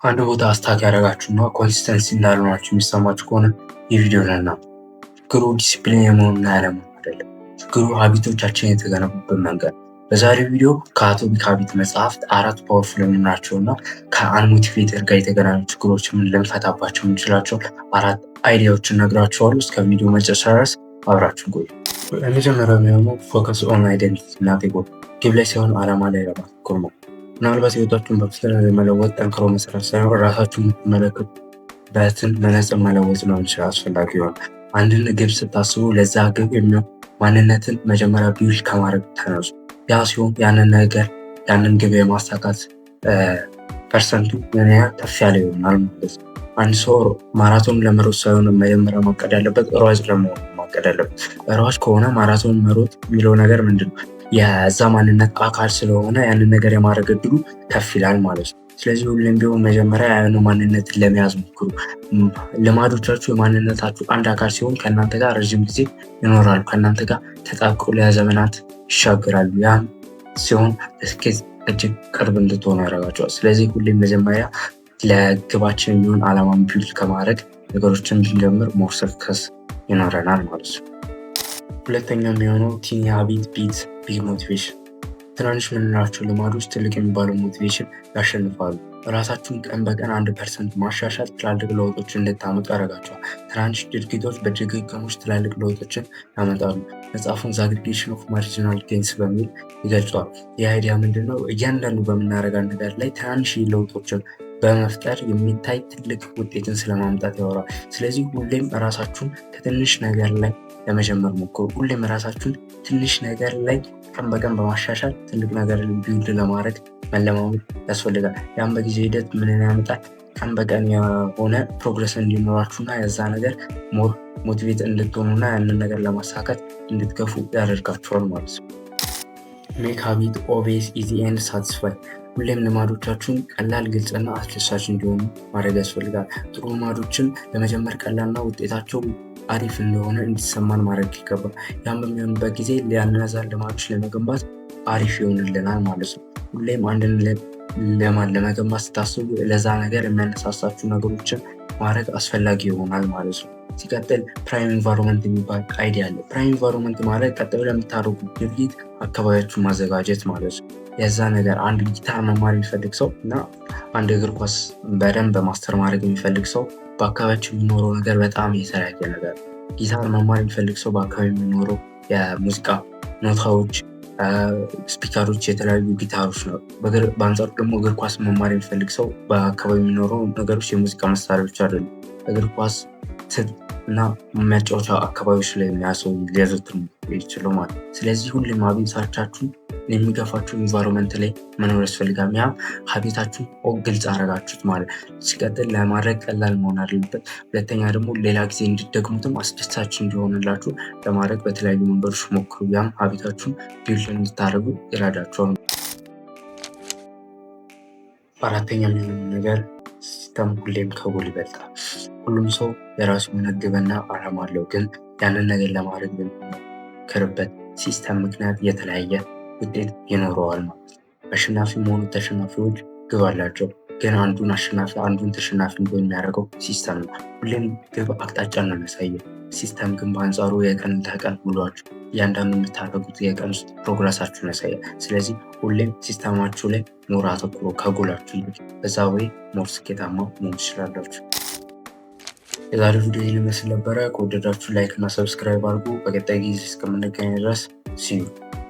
አንድ ቦታ stuck ያደረጋችሁና consistency እንዳልሆናችሁ የሚሰማችሁ ከሆነ ይህ ቪዲዮ ለእናንተ። ችግሩ ዲሲፕሊን የመሆንና ያለመሆን አይደለም። ችግሩ habit ኦቻችን የተገነቡበት መንገድ። በዛሬው ቪዲዮ ከ Atomic Habit መጽሐፍት አራት powerful የምንላቸው እና ከ unmotivated ጋር የተገናኙ ችግሮችን ልንፈታባቸው የምንችላቸው አራት idea ዎችን ነግራችኋለሁ። እስከ ቪዲዮ መጨረሻ ድረስ አብራችሁን ቆዩ። የመጀመሪያው የሚሆነው focus on identity እና ጎል፣ ግብ ላይ ሳይሆን አላማ ላይ ለማተኮር ነው። ምናልባት ህይወታችሁን በፍጥነት ለመለወጥ ጠንክሮ መስራት ሳይሆን ራሳችሁን የምትመለከቱበትን መነጽር መለወጥ ሊሆን ይችላል አስፈላጊ ይሆናል። አንድን ግብ ስታስቡ ለዛ ግብ የሚሆን ማንነትን መጀመሪያ build ከማድረግ ተነሱ። ያ ሲሆን ያንን ነገር ያንን ግብ የማሳካት percent ኡ ምን ያህል ከፍ ያለ ይሆናል ማለት ነው። አንድ ሰው ማራቶን ለመሮጥ ሳይሆን መጀመሪያ ማቀድ ያለበት ሯጭ ለመሆን ማቀድ ያለበት። ሯጭ ከሆነ ማራቶን መሮጥ የሚለው ነገር ምንድን ነው? የዛ ማንነት አካል ስለሆነ ያንን ነገር የማድረግ እድሉ ከፍ ይላል ማለት ነው። ስለዚህ ሁሌም ቢሆን መጀመሪያ ያን ማንነትን ለመያዝ ሞክሩ። ልማዶቻችሁ የማንነታችሁ አንድ አካል ሲሆን ከእናንተ ጋር ረዥም ጊዜ ይኖራሉ። ከእናንተ ጋር ተጣብቀው ለዘመናት ይሻገራሉ። ያም ሲሆን ለስኬት እጅግ ቅርብ እንድትሆኑ ያደርጋቸዋል። ስለዚህ ሁሌም መጀመሪያ ለግባችን የሚሆን አላማን build ከማድረግ ነገሮችን ብንጀምር more success ይኖረናል ማለት ነው። ሁለተኛ የሚሆነው tiny habit beat big motivation። ትናንሽ የምንላቸው ልማዶች ትልቅ የሚባለው motivation ያሸንፋሉ። ራሳችሁን ቀን በቀን 1% ማሻሻል ትላልቅ ለውጦችን እንድታመጡ ያደርጋቸዋል። ትናንሽ ድርጊቶች በድግግሞሽ ትላልቅ ለውጦችን ያመጣሉ። መጽሐፉን The Aggregation of Marginal Gains በሚል ይገልጸዋል። ይህ idea ምንድነው? እያንዳንዱ በምናደርጋት ነገር ላይ ትናንሽ ለውጦችን በመፍጠር የሚታይ ትልቅ ውጤትን ስለማምጣት ያወራል። ስለዚህ ሁሌም ራሳችሁን ከትንሽ ነገር ላይ ለመጀመር ሞክሩ። ሁሌም ራሳችሁን ትንሽ ነገር ላይ ቀን በቀን በማሻሻል ትልቅ ነገር build ለማድረግ መለማመድ ያስፈልጋል። ያም በጊዜ ሂደት ምንን ያመጣል? ቀን በቀን የሆነ progress እንዲኖራችሁና የዛ ነገር more motivate እንድትሆኑና ያንን ነገር ለማሳካት እንድትገፉ ያደርጋችኋል ማለት ነው። Make habit obvious, easy and satisfy። ሁሌም ልማዶቻችሁን ቀላል፣ ግልጽና አስደሳች እንዲሆኑ ማድረግ ያስፈልጋል። ጥሩ ልማዶችን ለመጀመር ቀላልና ውጤታቸው አሪፍ እንደሆነ እንዲሰማን ማድረግ ይገባል። ያም በሚሆንበት ጊዜ እነዛን ልማዶች ለመገንባት አሪፍ ይሆንልናል ማለት ነው። ሁሌም አንድን ልማድ ለመገንባት ስታስቡ ለዛ ነገር የሚያነሳሳችሁ ነገሮችን ማድረግ አስፈላጊ ይሆናል ማለት ነው። ሲቀጥል prime environment የሚባል idea አለ። Prime environment ማለት ቀጥ ብለህ የምታደርጉት ድርጊት አካባቢያችሁን ማዘጋጀት ማለት ነው። የዛ ነገር አንድ ጊታር መማር የሚፈልግ ሰው እና አንድ እግር ኳስ በደንብ master ማድረግ የሚፈልግ ሰው በአካባቢያቸው የሚኖረው ነገር በጣም የተለያየ ነገር ነው። ጊታር መማር የሚፈልግ ሰው በአካባቢ የሚኖረው የሙዚቃ ኖታዎች፣ speaker ኦች፣ የተለያዩ ጊታሮች ነው። በአንጻሩ ደግሞ እግር ኳስ መማር የሚፈልግ ሰው በአካባቢ የሚኖረው ነገሮች የሙዚቃ መሳሪያዎች አይደሉም። እግር ኳስ ትጥቅ እና መጫወቻ አካባቢዎች ላይ ሰው ሊያዘወትር ይችላል ማለት ነው። ስለዚህ ሁሌም habit ኦቻችሁን የሚገፋችሁ environment ላይ መኖር ያስፈልጋል። ያም habit ኣችሁን ግልጽ አረጋችሁት ማለት ነው። ሲቀጥል ለማድረግ ቀላል መሆን አለበት። ሁለተኛ ደግሞ ሌላ ጊዜ እንድትደግሙትም አስደሳች እንዲሆንላችሁ ለማድረግ በተለያዩ መንገዶች ሞክሩ። ያም habit ኣችሁን build እንድታደርጉ ይረዳችኋል። አራተኛ የሚሆነው ነገር system ሁሌም ከጎል ይበልጣል። ሁሉም ሰው የራሱ የሆነ ግብና አላማ አለው። ግን ያንን ነገር ለማድረግ በሚሞክርበት system ምክንያት የተለያየ ውጤት ይኖረዋል ማለት ነው። አሸናፊም ሆኑ ተሸናፊዎች ግብ አላቸው። ግን አንዱን አሸናፊ አንዱን ተሸናፊ የሚያደርገው system ነው። ሁሌም ግብ አቅጣጫን ነው የሚያሳየው። System ግን በአንጻሩ የቀን ተቀን ውሏችሁ እያንዳንዱ የምታደርጉት የቀን ውስጥ progress ኣችሁን ያሳያል። ስለዚህ ሁሌም system ኣችሁ ላይ more አተኩሮ ከጎላችሁ ይልቅ፣ በዛ ወይ more ስኬታማ መሆን ትችላላችሁ። የዛሬው ቪዲዮ ይህን ይመስል ነበረ። ከወደዳችሁ like እና subscribe አድርጉ። በቀጣይ ጊዜ እስከምንገናኝ ድረስ see you.